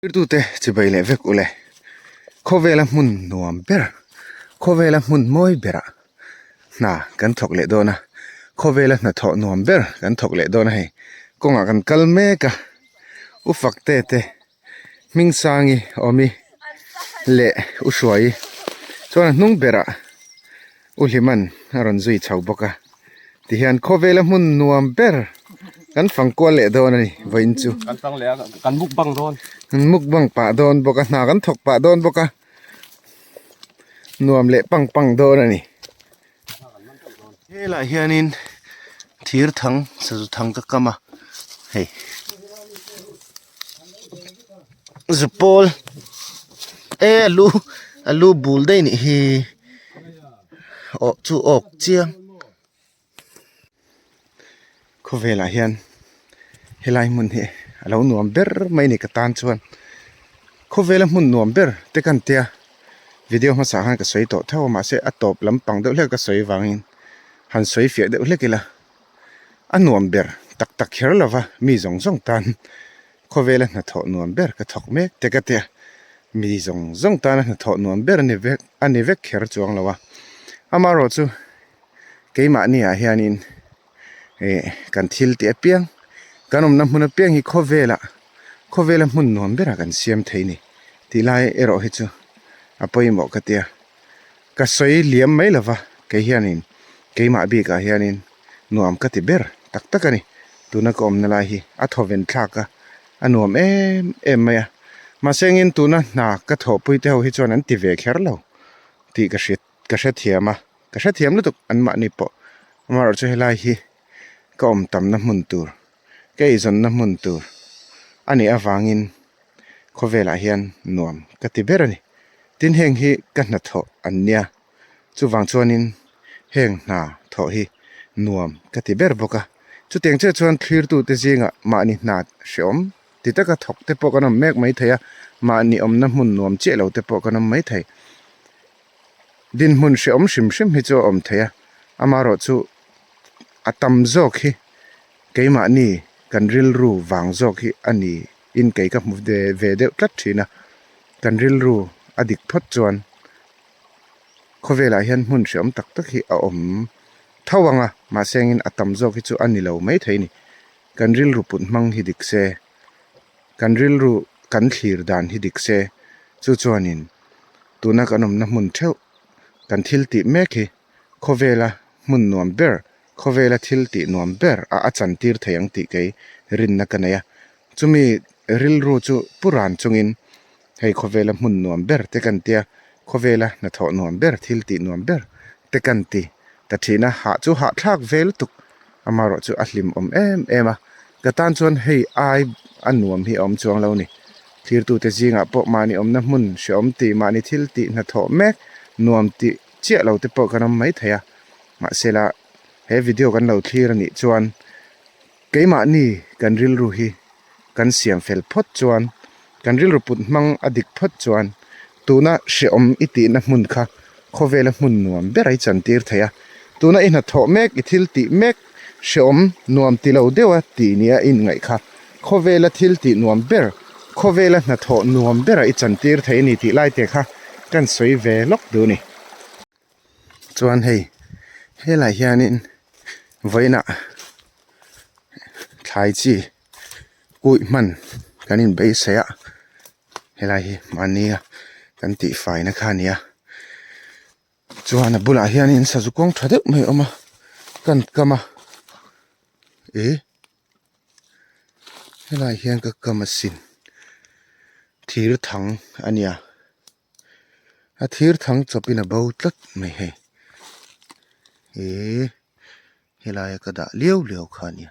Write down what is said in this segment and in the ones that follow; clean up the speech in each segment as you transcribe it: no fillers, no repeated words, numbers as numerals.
Zirtute chibai leh vek ule, khawvela hmun nuam ber, khawvela hmun mawi berah hna kan thawk leh dawn a, khawvela hnathawh nuam ber kan thawk leh dawn a hei, kawngah kan kal mek a, U Fakte te Hmingsangi Awmi leh U Hruaii chuan a hnung berah U Hliman a rawn zui chho bawk a. Tihian khawvela hmun nuam ber kan fang kual leh dawn a ni vawiin chu. Kan fang leh a, kan mukbang dawn. Kan mukbang pah dawn bawk a, hna kan thawk pah dawn bawk a, nuam leh pang pang dawn a ni. Helaiah hianin thir thang sazu thang ka kam a, hei zu pawl e a lu a lu bul daih nih hi. Awh chu awk chiang khawvelah hian helai hmun hi a lo nuam ber mai a ni ka tan chuan khawvela hmun nuam ber te kan tia video hmasa khan ka sawi tawh tho a mahse a tawp lampang deuh hlek ka sawi vangin han sawi fiah deuh hlek ila a nuam ber tak tak kher lova mi zawng zawng tan Khawvela hnathawh nuam ber ka thawk mek te ka tia, mi zawng zawng tana hnathawh nuam ber a ni vek a ni vek kher chuang lo a. Amaherawh chu keimahni ah hianin ih kan thil tih apiang kan awmna hmun apiang hi khawvela khawvela hmun nuam berah kan siam thei a ni tih lai erawh hi chu a pawimawh ka tia. Ka sawi liam mai lova kei hianin keimah bikah hianin nuam ka ti ber tak tak a ni. Tuna ka awmna lai hi a thawven thlak a, a nuam em em mai a. Mahse engin tuna hna ka thawhpui te ho hi chuan an ti ve kher lo tih ka hria ka hrethiam a, ka hrethiam lutuk anmahni pawh. Amaherawhchu chu helai hi ka awm tamna hmun tur, ka eizawnna hmun tur a nih avangin khawvelah hian nuam ka ti ber a ni. Tin heng hi ka hnathawh an nia. Chuvang chuanin heng hna thawh hi nuam ka ti ber bawk a. Chutiang chiah chuan thlirtute zingah mahni hna hreawm ti taka thawk te pawh kan awm mek mai thei a, mahni awmna hmun nuam chiah lo te pawh kan awm mai thei. Dinhmun hreawm hrim hrim hi chu a awm thei a, amaherawh chu a tam zawk hi keimahni kan rilru vang zawk hi a ni in kei ka hmu ve deuh tlat thin a, kan rilru a dik phawt chuan. Khawvelah hian hmun hreawm tak tak hi a awm tho ang a, mahse engin a tam zawk hi chu a ni lo maithei a ni. Kan rilru put hmang hi dik se, kan rilru kan thlir dan hi dik se, chu chuanin tuna kan awmna hmun theuh kan thil tih mek hi khawvela hmun nuam ber, khawvela thil tih nuam ber a a chantir thei ang tih kei rinna ka nei a. Chumi rilru chu pu ran chungin Hei khawvela hmun nuam ber te kan tia, khawvela hnathawh nuam ber, thil tih nuam ber te kan ti ta thin a, hah chu hahthlak ve lutuk, amaherawh chu a hlim awm em em a, ka tan chuan hei ai a nuam hi a awm chuang lo ni. Thirtute zingah pawh mahni awmna hmun hreawm tih, mahni thil tih hnathawh mek nuam tih chiah lo te pawh kan awm mai thei a, mahsela he video kan lo thlir a nih chuan Keimahni kan rilru hi kan siam fel phawt chuan, kan rilru put hmang a dik phawt chuan tuna hrehawm i tihna hmun kha khawvela hmun nuam ber a i chantir thei a. Tuna i hnathawh mek, i thil tih mek hrehawm nuam ti lo deuha tih nia i inngaih kha khawvela thil tih nuam ber, khawvela hnathawh nuam bera i chantir thei a ni tih lai te kha kan sawi ve lawk duh a ni. Chuan hei helaiah hianin vawiinah thlai chi kuih hman kan inbeisei a helai hi mahnia kan tihfaina kha a ni a chuan a bulah hianin sazu kawng tha deuh mai a awm a kan kam a ih helaiah hian ka kam asin thir thang a nia. A thir thang chawpin a bo tlat mai hei ihh helai a ka dah liau liau kha a nia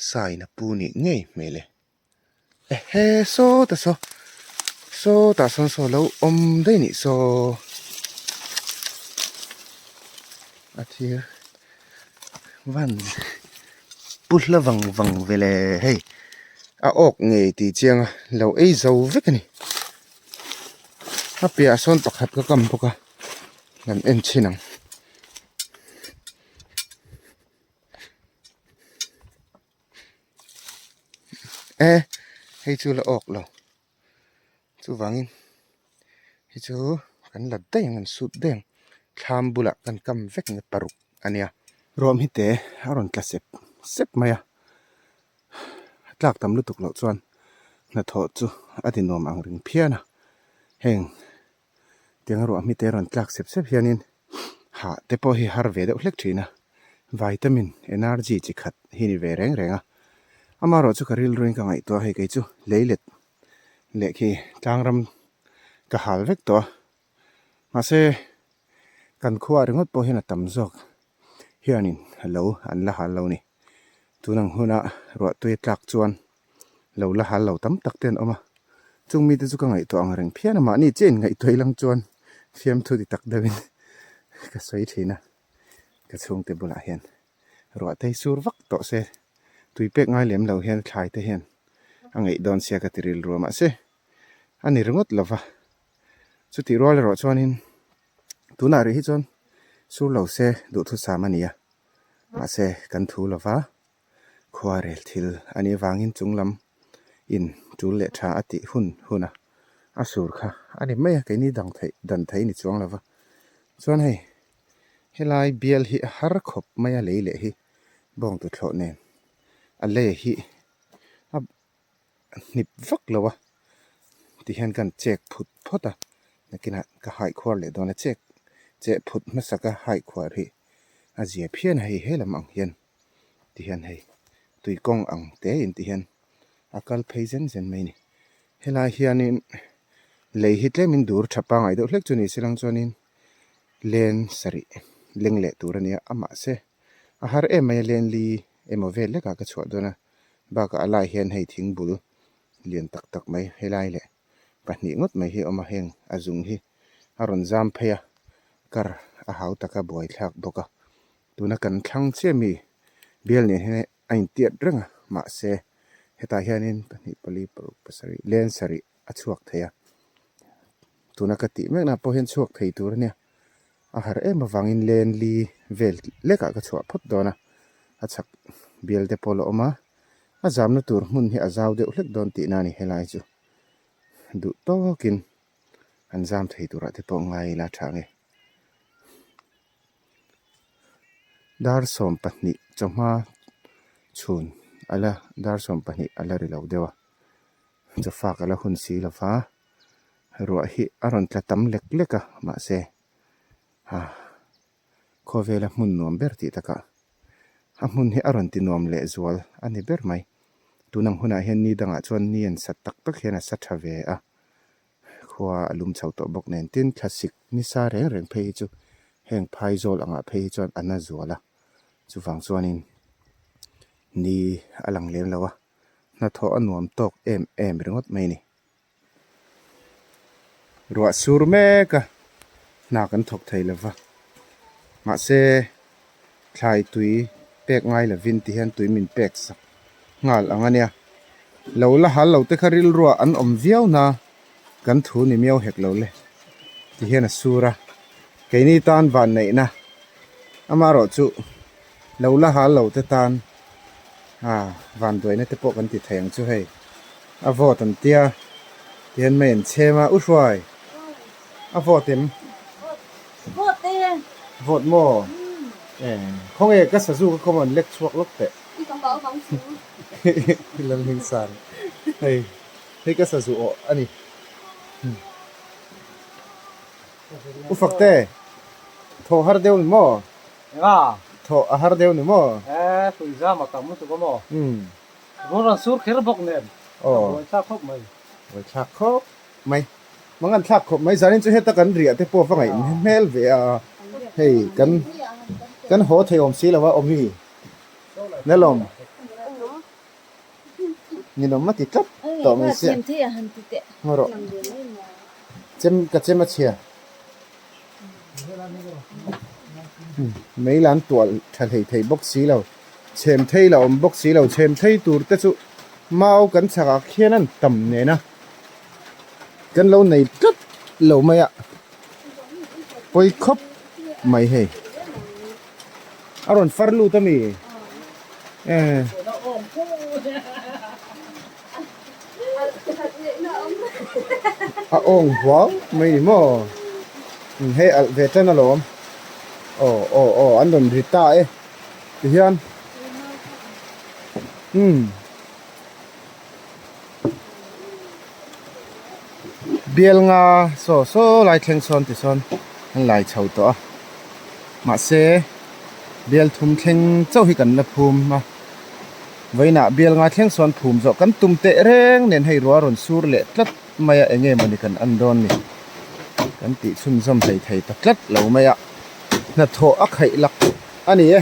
sign a pu nih ngei hmel e ehe sawtah saw sawtah sawn saw lo awm daih nih saw a thir van pu hla vang vang vele hei. A awk ngei tih chiang a lo ei zo vek a ni a piahah sawn pakhat ka kam bawk a kan en chhin ang. E. Hei chu la awk lo. Chuvangin hei chu kan la daih ang kan sut daih ang. Thlam bulah kan kam vek ang paruk a nia. Ruam hi te a rawn tla sep sep mai a. A tlak tam lutuk loh chuan hnathawh chu a ti nuam ang ring phian a. Heng tiang ruah hmite a rawn tlak sep sep hianin hah te pawh hi har ve deuh hlek thin a, vitamin energy chi khat hi ni ve reng reng a. Amaherawhchu ka rilruin ka ngaihtuah hei kei chu leilet leh khi tlangram ka hal vek tawh a, mahse kan khua ringawt pawh hian a tam zawk hianin lo an la hal lo ni. Tun ang huna ruahtui a tlak chuan lo la hal lo tam tak te an awm a, chung mite chu ka ngaihtuah ang reng phian a, mahni chiah in ngaihtuah ilang chuan fiamthu ti tak deuhin ka sawi thin a, ka chhungte bulah hian ruahtei sur vak tawh se tui pek ngai lem lo hian thlai te hian a ngaih dawn sia ka ti rilru a, mahse a ni ringawt lo va, chutih rual erawh chuanin tunah rih hi chuan sur lo se duhthusam a ni a, mahse kan thu lo va. Khuarel thil a nih vangin chung lam in tul leh tha a tih hun hun a, a sur kha a ni mai a, keini dang theih dan thei ni chuang lova. Chuan hei helai bial hi a har khawp mai a lei leh hi bawng tuthlawh nen a lei hi a hnip vak lo a tihian kan chek phut phawt a nakinah ka haikhuar leh dawn a chek cheh phut hmasak a haikhuar hi a zia phian a hei he lam ang hian. Tihian hei tui kawng ang te in tihian a kal phei zen zen mai a ni. Helai hianin lei hi tlemin dur tha pangngai deuh hlek chu ni se lang chuanin len sarih leng leh tur a nia a mahse a har em mai a len li emaw vel lekah ka chhuah dawn a bakah a lai hian hei thing bul lian tak tak mai helai leh pahnih ngawt mai hi a awm a heng a zung hi a rawn zam phei a kar a hau taka buaithlak bawk a. Tuna kan thlang chiah mi bial nen hian a intiat reng a, mahse hetah hianin pahnih pali paruk pasarih len sarih a chhuak thei a, tuna ka tih mek na pawh hian chhuak thei tur a nia, a har em avangin len li vel lekah ka chhuah phawt dawn a, a chhak bial te pawh la awm a, a zamna tur hmun hi a zau deuh hlek dawn tihna a ni helai chu duh tawkin an zam thei turah te pawh ngai ila tha nge. Dar 12 chawhma chhun a la dar 12 a la ri lo deuh a chawfak a la hun si lo va ruah hi a rawn tla tam lek lek a mahse ha khawvela hmun nuam ber tih takah a hmun hi a rawn ti nuam leh zual a ni ber mai tun ang hunah hian ni dangah chuan ni an sat tak tak hian a sa tha ve a. Khua a lum chho tawh bawk nen tin thlasik nisa reng reng phei hi chu heng phaizawl angah phei hi chuan a na zual a, chuvang chuanin ni a lang lem lo a, hnathawh a nuam tawk em em ringawt mai a ni. Ruah sur mek a, hna kan thawk thei lo va, mahse thlai tui pek ngai lovin ti hian tui min pek sak nghal ang a nia. Lo la hal lo te kha rilruah an awm viau na kan thu ni miau hek lo le ti hian a sur a, keini tan van neihna amaherawh chu lo la hal lo te tan a van duaina te pawh kan ti thei ang chu hei a vawt an tia ti hian mei an chhem a u hruai a vawt em? Vawt e. Vawt maw? E khawnge ka sazu ka khawm an lek chhuak lawk teh. I ka pau vang chu. I lal hming san. Hei hei ka sazu awh a ni. U Fakte, thawh har deuh ni maw? Enga? Thawh a har deuh ni maw? E, tui zam a tam lutuk a maw? Vur an sur kher bawk nen. Aw. Buai thlak khawp mai. Buai thlak khawp mai. Mang an thlak khawp mai zanin chu heta kan riah te pawh va ngaih hmel ve a hei kan kan haw thei awm si lo a awm hi nelawm ninawm a ti tlat tawh mai sia ngaw rawh chem ka chem a chhia mei lan tual tha hlei thei bawk si lo chhem thei la awm bawk si lo chhem thei tur te chu mau kan chhakah khian an tam nen a. Kan lo nei tlat lo mai a, pawi khawp mai hei. A rawn far lut a mi? Eh. A awng huau mai ni maw? Hei alh ve tan alawm. Aw aw aw an rawn ri ta e tihian umm bial nga saw saw lai thleng sawn ti sawn an lai chho tawh a mahse bial thum thleng chauh hi kan la phum a vawiinah bial nga thleng sawn phum zawh kan tum teh reng nen hei ruah a rawn sur leh tlat mai a eng nge mawni kan en dawn ni kan tih chhunzawm hlei thei ta tlat lo mai a hnathawh a khaih lak a ni e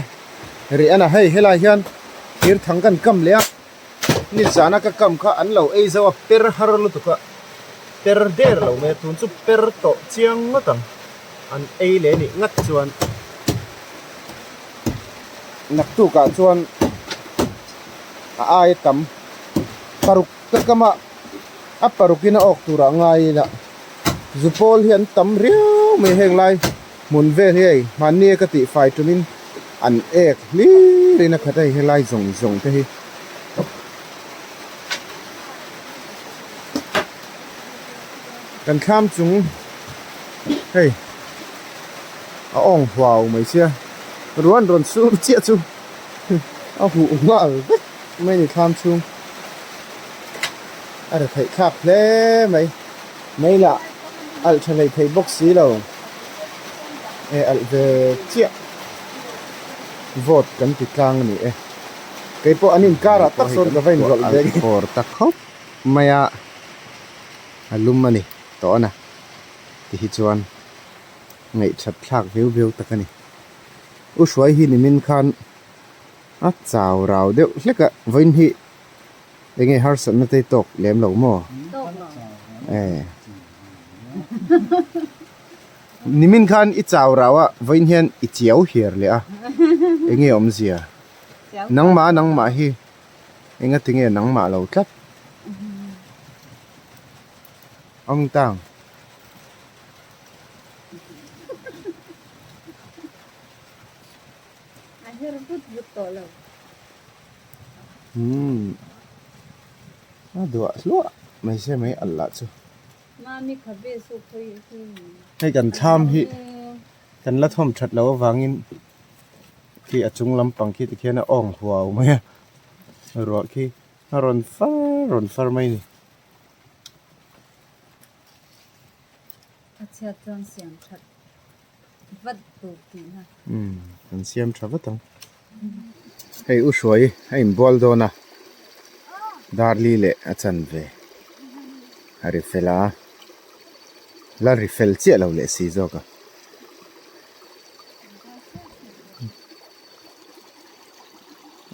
rih a na hei helai hian thir thang kan kam leh a nizana ka kam kha an lo ei zo a per har lutuk a per der lo mai a tun chu per tawh chiang ngawt ang an ei leh nih ngat chuan naktukah chuan a ai tam paruk ka kam a. A parukin a awk turah ngai ila zu pawl hi an tam riau mai heng lai hmun vel hi hei hmanni ka tih fai tumin an ek hlir in a khat a hei helai zawng zawng te hi. Kan thlam chung hei a awng huau mai sia ruan rawn sur chiah chu a huh nghal vek mai a ni thlam chhung. A ri theih thlak hle mai. Mei lah alh tha hlei thei bawk si lo. E alh ve chiah vote kan ti tlang a ni e. Kei pawh an inkarah tak sawn ka va inrawlh ve nge. Kawr ta khawp mai a, a lum a ni tawh a na ti hi chuan ngaihthat thlak viau viau tak a ni. U Hruai hi nimin khan a chau rau deuh hlek a, vawiin hi Enge harsatna te tawk lem lo maw? Eh. Nimin khan i chau rau a, vawiin hian i chiau hiar leh a. Enge awmzia? Nangmah nangmah hi enga tinge nangmah lo tlat? Awm tang. A her vut vut tawh lo. Umm a duah hluah mai se mai alh lah chu. Mami khabe chu khawi hi ni. Hei kan thlam hi kan la thawm that loh avangin khi a chung lampang khi tikhian a awng huau mai a ruah khi a rawn far rawn far mai a ni. A chhiat chuan siam that vat tur tihna. Umm kan siam tha vat ang. Hei U Hruai a inbual dawn a, Darli leh a chan ve a ri fel a, la ri fel chiah lo leh si zawk a.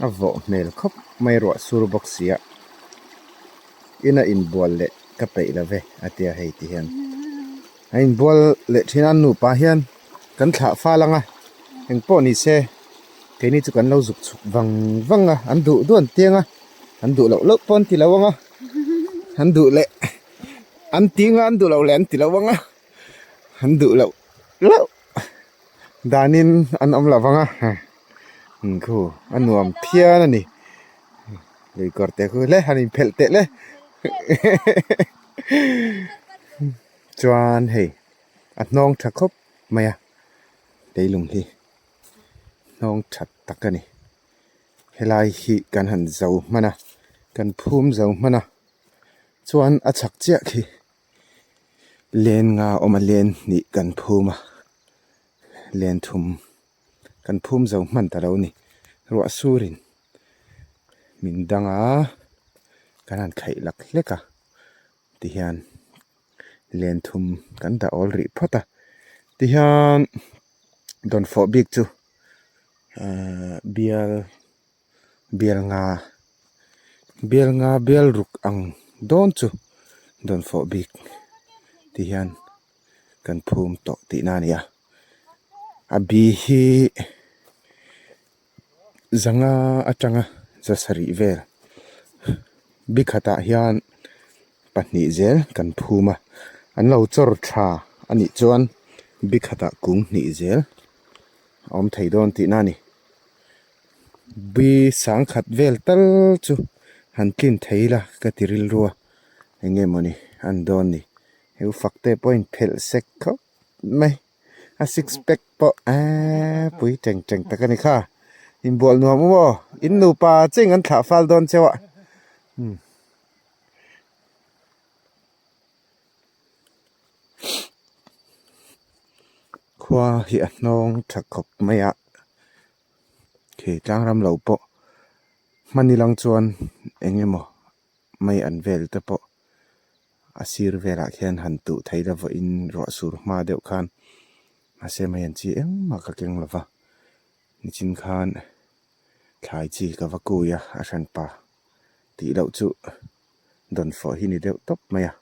A vawh hmel khawp mai ruah sur bawk si a, ina inbual leh ka peih lo ve a tia hei ti hian. A inbual leh thin a nupa hian kan thlah fal ang a engpawh ni se keini chu kan lo zuk chhuk vang vang a an duh duh an tiang a an duh loh loh pawh an ti lo ang a an duh leh an ti ang a an duh loh leh an ti lo ang a an duh loh loh danin an awm lo vang a khu a nuam phian a ni lui kawr te khu hle han inphelh teh le. Chuan hei a hnawng tha khawp mai a leilung hi hnawng tha tak a ni helai hi kan han zo hman a kan phum zo hman a chuan a chhak chiah khi len nga awm a len hnih kan phum a len thum kan phum zo hman ta lo a ni ruah surin min dang a kan han khaih lak hlek a. Tihian len thum kan dah awl rih phawt a tihian dawnfawh bik chu ahh bial bial nga bial nga bial ruk ang dawn chu dawnfawh bik tihian kan phum tawh tihna a ni a a bi hi zanga atanga za sarih vel bikhatah hian pahnih zel kan phum a an lo chawr tha a nih chuan bikhatah kung hnih zel a awm thei dawn tihna a ni bi sangkhat vel tal chu han tlin thei ila ka ti rilru a eng nge mawni an dawn ni. Heu fak te pawh a inphelh sek khawp mai a six pack pawh eee pui teng teng tak a ni kha inbual nuam u aw in nupa cheng an thlah fal dawn cheu a umm. Khua hi a hnawng tha khawp mai a khi tlang ram lo pawh hman ilang chuan eng emaw mai an vel te pawh a sir velah khian han tuh thei la vawiin ruah sur hma deuh khan mahse mai an chi engmah ka keng lo va nichin khan thlai chi ka va kui a a hranpa tih loh chu dawnfawh hi ni deuh tawp mai a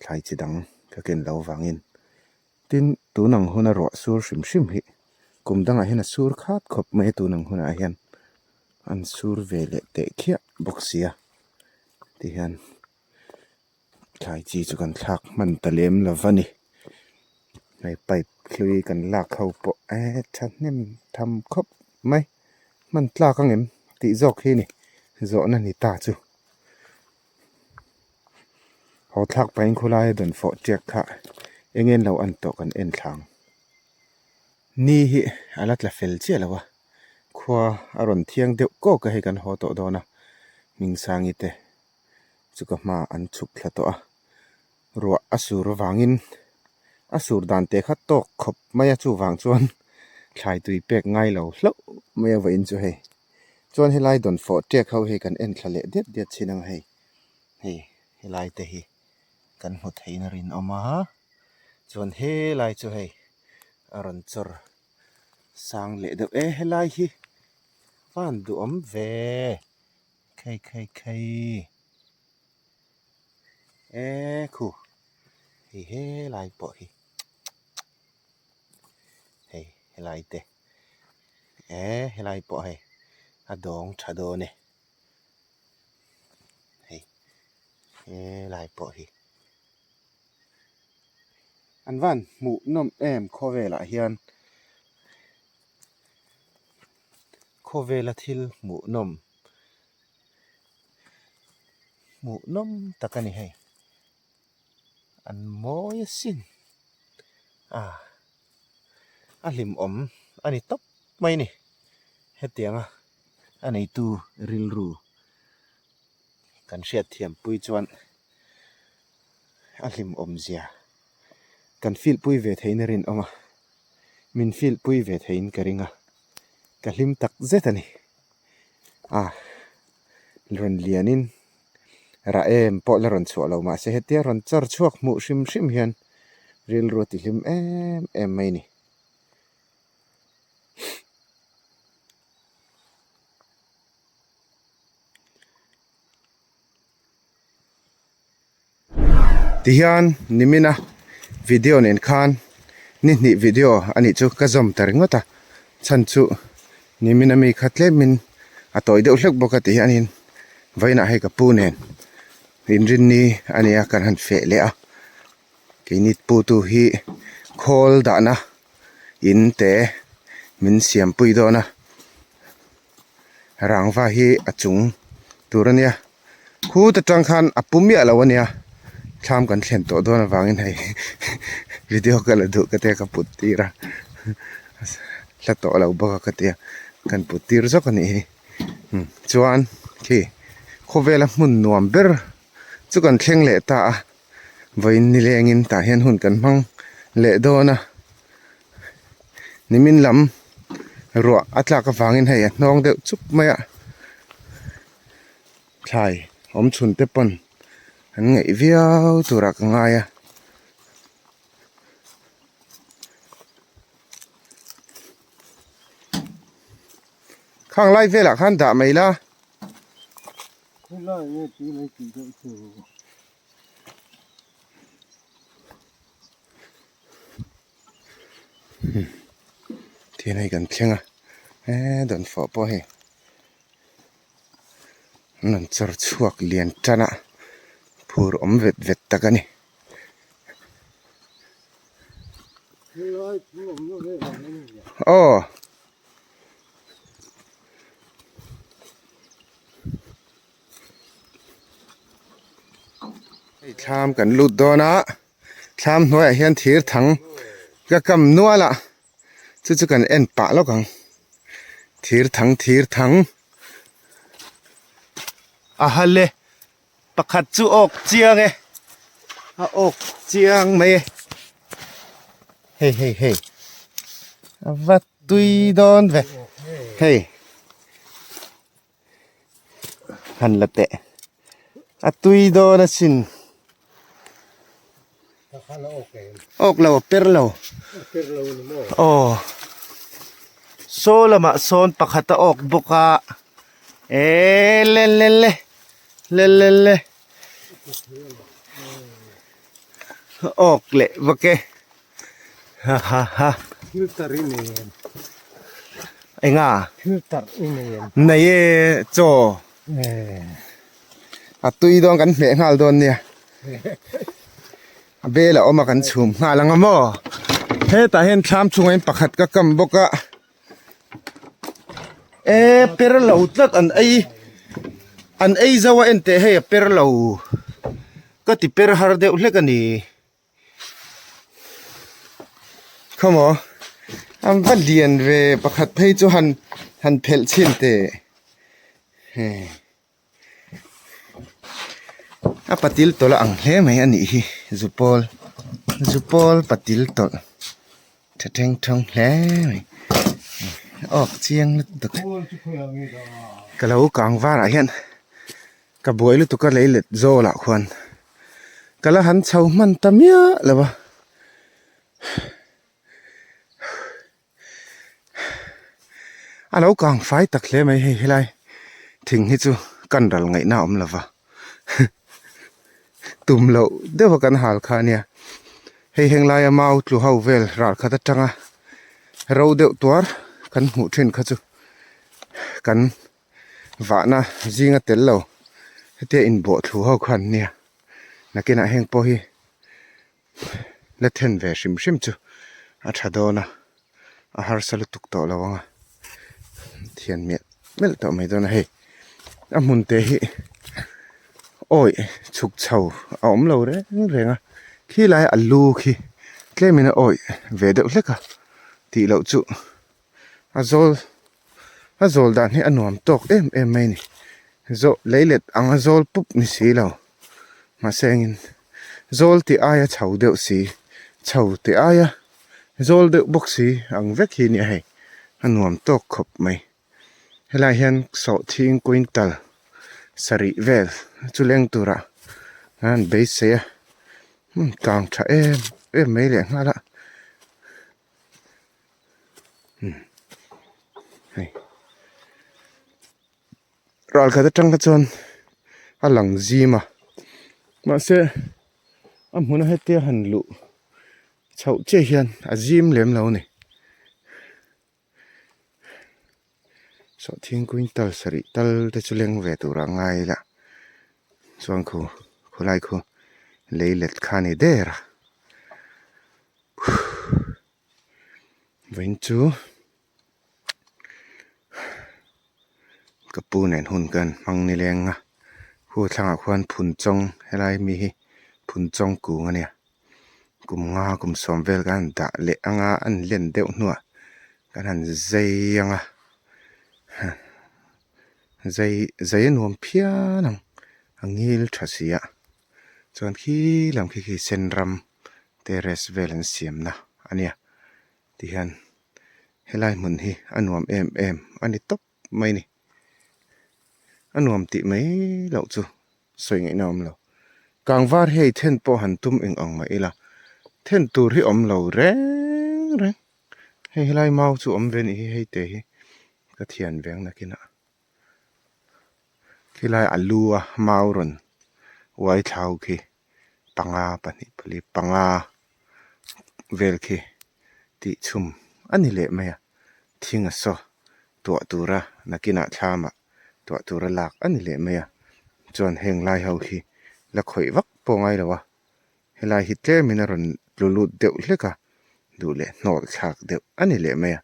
thlai chi dang ka ken lo vangin tin tun ang huna ruah sur hrim hrim hi kum dangah hian a sur khat khawp mai a tun ang hunah hian an sur ve leh teh khiah bawk si a tihian thlai chi chu kan thlak hman ta lem lo va ni hei pipe hlui kan lak ho pawh eee thahnem tham khawp mai hman tlak ang em tih zawk hi a ni zawhna ni ta chu. Haw thlak pahin khawlaia dawn fawh tiak kha eng en lo an tawh kan en thlang. Ni hi a la tla fel chiah lo a, khua a rawn thiang deuh kawk a hei kan haw tawh dawn a, Hmingsangi te chu ka hma an chhuk thla tawh a, ruah a sur avangin a sur dan te kha tawk khawp mai a chuvang chuan thlai tui pek ngai lo hlauh mai a vawiin chu hei. Chuan helai dawn fawh ṭek ho hi kan en thla leh diat diat chin ang hei hei helai te hi kan hmu theiin a rinawm a chuan helai chu hei a rawn chawr sang leh deuh e helai hi van duhawm ve khei khei khei e khu hei helai pawh hi hei helai te. Eh helai pawh hei a dawng tha dawn e hei helai pawh hi an van hmuh nawm em khawvelah hian khawvela thil hmuh nawm hmuh nawm tak a ni hei an mawi asin ah. a hlimawm a ni tawp mai a ni hetianga a neitu rilru kan hriatthiam pui chuan a hlimawm zia kan feel pui ve theiin a rinawm a min feel pui ve theiin ka ring a ka hlim tak zet a ni a rawn lianin rah em pawh la rawn chhuah lo mahse hetia rawn char chhuak hmuh hrim hrim hian rilru a ti hlim em em mai a ni. Tihian nimina video nen khan ni hnih video a nih chu ka zawm ta ringawt a chhan chu nimina mi kha tlemin a tawi deuh hlek bawk a ti hianin vawiinah hei ka pu nen inrinni a nia kan han feh leh a keini pu tu hi khawl dahna in te min siampui dawn a. Rangva hi a chung tur a nia khut atang khan a pu miah lo a nia thlam kan thlen tawh dawn avangin hei video ka la duh ka tia ka put tir a hla tawh lo bawk a ka tia kan put tir zawk a nih hi chuan khi khawvela hmun nuam ber chu kan thleng leh ta a vawiin nilengin tah hian hun kan hmang leh dawn a. Nimin lam ruah a tlak avangin hei a hnawng deuh chup mai a thlai awm chhun te pawn an ngaih viau turah ka ngai a. Khang lai velah khan dah mai la. Thian hei kan thleng a he dawn fawh pawh hei an rawn chawr chhuak lian tan a phur awm vet vet tak a ni. Aw. Hei thlam kan lut dawn a. Thlam hnuaiah hian thir thang ka kam nual a, chu chu kan en pah lawk ang. Thir thang thir thang a hal e, pakhat chu awk chiang e, a awk chiang mai e. Hei hei hei a va tui dawn ve hei. Han la teh a tui dawn asin awk lo a per lo aw saw lamah sawn pakhat a awk bawk a e le le le le le le awk leh vak e ha ha ha enga nei e chaw a tui dawn kan hmeh nghal dawn nia a bel a awm a kan chhum nghal ang a maw hetah hian thlam chungah hian pakhat ka kam bawk a e per lo tlat an ei an ei zo a en teh hei a per lo ka ti per har deuh hlek a ni. Khawmaw an va lian ve pakhat phei chu han han phelh chhin teh hei a patil tawlh a ang hle mai a nih hi zupawl zupawl patil tawlh tha teng thawng hle mai awk chiang lutuk ka lo kang varah hian. Ka buai lutuk a lei let zawlah khuan ka la han chho hman ta miah lo a. A lo kang fai tak hle mai hei helai thing hi chu kan ral ngaihna a awm lo va tum loh deuh a kan hal kha a nia hei heng laia mau tlu ho vel ral khat atanga ro deuh tuar kan hmuh thin kha chu kan. Vahna zinga tel lo hetia inbawh thlu ho khan nia nakinah heng pawh hi la then ve hrim hrim chu a tha dawn a a harsa lutuk tawh lo ang a thian mial mial tawh mai dawn a hei a hmun te hi awi chhuk chho a awm lo reng reng a khilai a lu khi tlemin a awi ve deuh hlek a tih loh chu. A zawl a zawl dan hi a nuam tawk em em mai a ni zawh lei let ang a zawl pup ni si lo mahse engin zawl tih aia chho deuh si chho tih aia zawl deuh bawk si ang vek hi a nia hei a nuam tawk khawp mai helaiah hian sawhthing quintal sarih vel chu leng turah an beisei a kang tha em em mai leh nghal a. Hei ral khat atang kha chuan a lang zim a mahse a hmuna hetia han luh chhoh chiah hian a zim lem lo a ni sawhthing quintal sarih tal te chu leng ve tur a ngai ila chuan khu khawlai khu lei let kha a ni der a. Vawiin chu ka pu nen hun kan hmang ni leng a khu thlangah khuan phun chawng helai mi hi phun chawng kung a nia kum nga kum sawm vel kan han dah leh ang a an len deuh hnuah kan han zai ang a zai zai a nuam phian ang a ngil tha si a chuan khi lam khi khi sen ram. Terrace vel an siamna a nia tihian helai hmun hi a nuam em em a ni tawp mai a ni a nuam tih mai loh chu sawi ngaihna a awm lo kangvar hi hei then pawh han tum eng ang mah ila then tur hi awm lo reng reng hei helai mau chu awm ve a nih hi hei te hi ka thian veng nakinah. Khilai a lu a mau rawn uai thlau khi panga pahnih pali panga vel khi tih chhum a ni leh mai a thing a saw tuah tura nakinah thlamah tuah tura lak a ni leh mai a chuan heng lai ho hi la khawih vak pawh ngai lo a helai hi tlemin a rawn tlu lut deuh hlek a duh leh hnawlh thlak deuh a ni leh mai a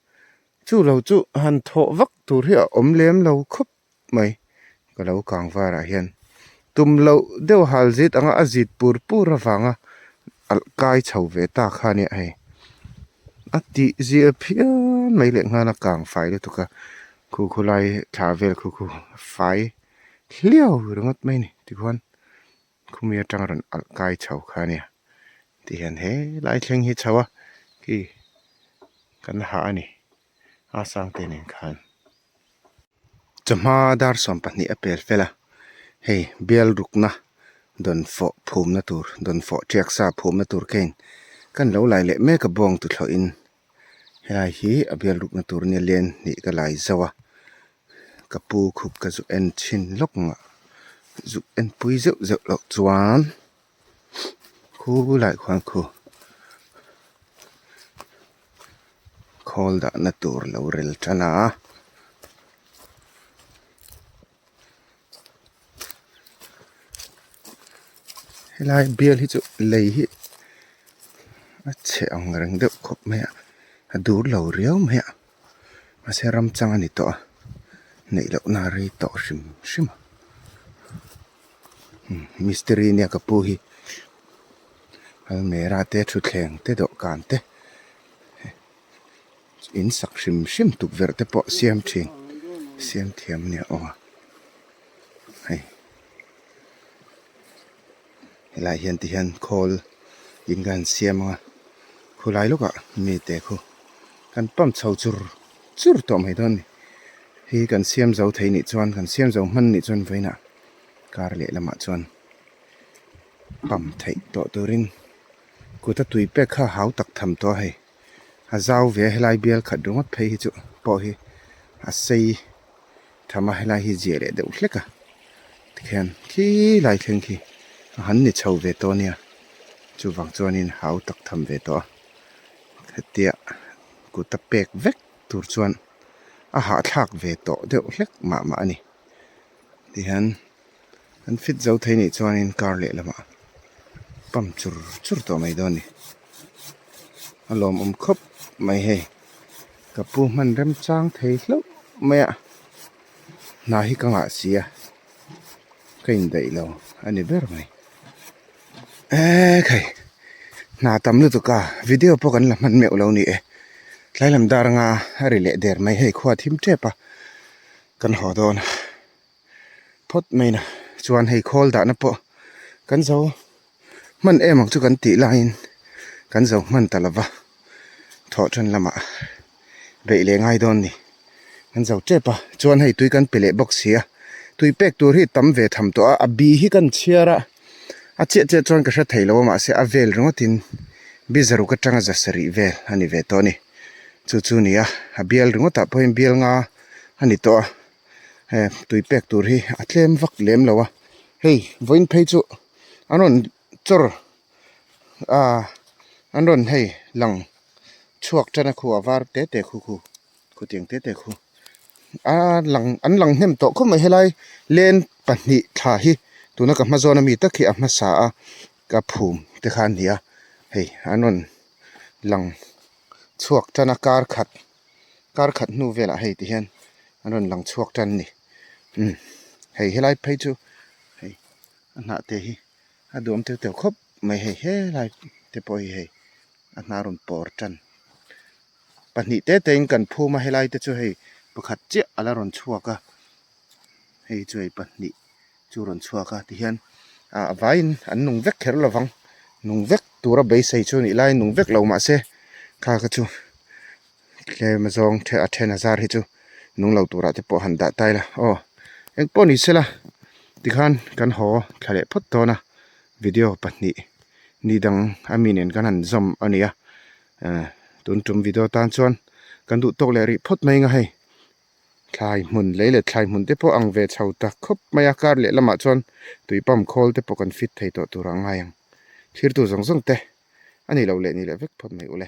chu lo chu han thawh vak tur hi a awm lem lo khawp mai ka lo kang varah hian tum loh deuh hal zit anga a zit pur pur avanga. alh kai chho ve ta kha nia hei a tih zia phian mai leh nghal a kang fai lutuk a khu khu lai thla vel khu khu fai hliau ringawt mai a ni tikhuan khumi atanga rawn alh kai chho kha a nia tihian helai thleng hi chho a khi kan hah a ni a sangte nen khan. Chawhma dar 20 a pel fel a, hei bial rukna dawnfawh phumna tur dawnfawh tiak sa phumna tur khain kan lo lai leh mek a bawng tuthlawhin helai hi a bial rukna tur nia len hnih ka lai zauh a, ka pu khup ka zu en chhin lawk ngah zuk en pui zeuh zeuh loh chuan khu lai khuan khu khawl dahna tur lo rel tan a. Helai bial hi chu lei hi a chhe ang reng deuh khawp mai a a dur lo riau mai a mahse ram chang a ni tawh a neih loh na rei tawh hrim hrim a mistiri nia ka pu hi almera te thutthleng te dawhkan te in sak hrim hrim tukverh te pawh siam thin siam thiam a nia aw hei helaiah hian ti hian khawl in kan siam ang a khulai lawkah mi te khu kan pump chho chur chur tawh mai dawn a ni hei kan siam zo thei nih chuan kan siam zo hman nih chuan vawiinah kar lehlamah chuan pump theih tawh turin kut a tui pek kha hau tak tham tawh a hei. A zau ve a helai bial khat ringawt phei hi chu pawh hi a sei tham a helai hi ziah leh deuh hlek a tikhian khi lai thleng khi a han ni chho ve tawh a nia chuvang chuanin hau tak tham ve tawh a hetia kut a pek vek tur chuan a hahthlak ve tawh deuh hlek mah mah a ni tihian. An fit zo thei nih chuanin car lehlamah pump chur chur tawh mai dawn a ni. A lawmawm khawp mai hei. Ka pu hman remchang thei hlauh mai a, hna hi ka ngah si a, ka indaih lo a ni ber mai. Eee khai hna tam lutuk a video pawh kan la hman meuh lo ni e. Tlai lam dar anga a ri leh der mai hei khua thim tep a kan haw dawn a. Phawt mai na chuan hei khawl dahna pawh kan zo hman em ang chu kan tih laiin kan zo hman ta lova thawh then lamah beih leh ngai dawn ni kan zo tep a chuan hei tui kan pe leh bawk si a tui pek tur hi tam ve tham tawh a a bi hi kan chhiar a a chiah chiah chuan ka hre thei lo a mahse a vel ringawt in bizaruk atanga za sarih vel a ni ve tawh a ni chu chu a ni a a bial ringawt ah pawhin bial nga a ni tawh a. He tui pek tur hi a tlem vak lem lo a hei vawiin phei chu an rawn chawr ah an rawn hei lang chhuak tan a khu a var te te khu khu khutiang te te khu a lang an lang hnem tawh khawp mai helai len pahnih thla hi tuna ka hma zawn ami tak hi a hmasa a ka phum te kha a ni a hei an rawn lang chhuak tan a kar khat. Kar khat hnu velah hei ti hian an rawn lang chhuak tan a ni umm hei helai phei chu hei a hnah te hi a duam teuh teuh khawp mai hei helai te pawh hi hei a hnah a rawn pawr tan pahnih te te in kan phum a helai te chu hei pakhat chiah a la rawn chhuak a hei chu hei pahnih chu rawn chhuak a tihian ah a vaiin an nung vek kher lovang nung vek tura beisei chu nih laiin nung vek lo mahse kha kha chu tlem zawng a then a zar hi chu nung lo turah te pawh han dah tai la aw engpawh ni sela tikhan kan haw thla leh phawt dawn a video pahnih ni dang a mi nen kan han zawm a ni a eh tun tum video tan chuan kan duh tawk leh rih phawt mai ang a hei. Thlai hmun lei leh thlai hmun te pawh ang ve chho ta khawp mai a kar leh lamah chuan tui pump khawl te pawh kan fit thei tawh tur a ngai ang thirtu zawng zawng te a ni lo leh ni leh vek phawt mai ule.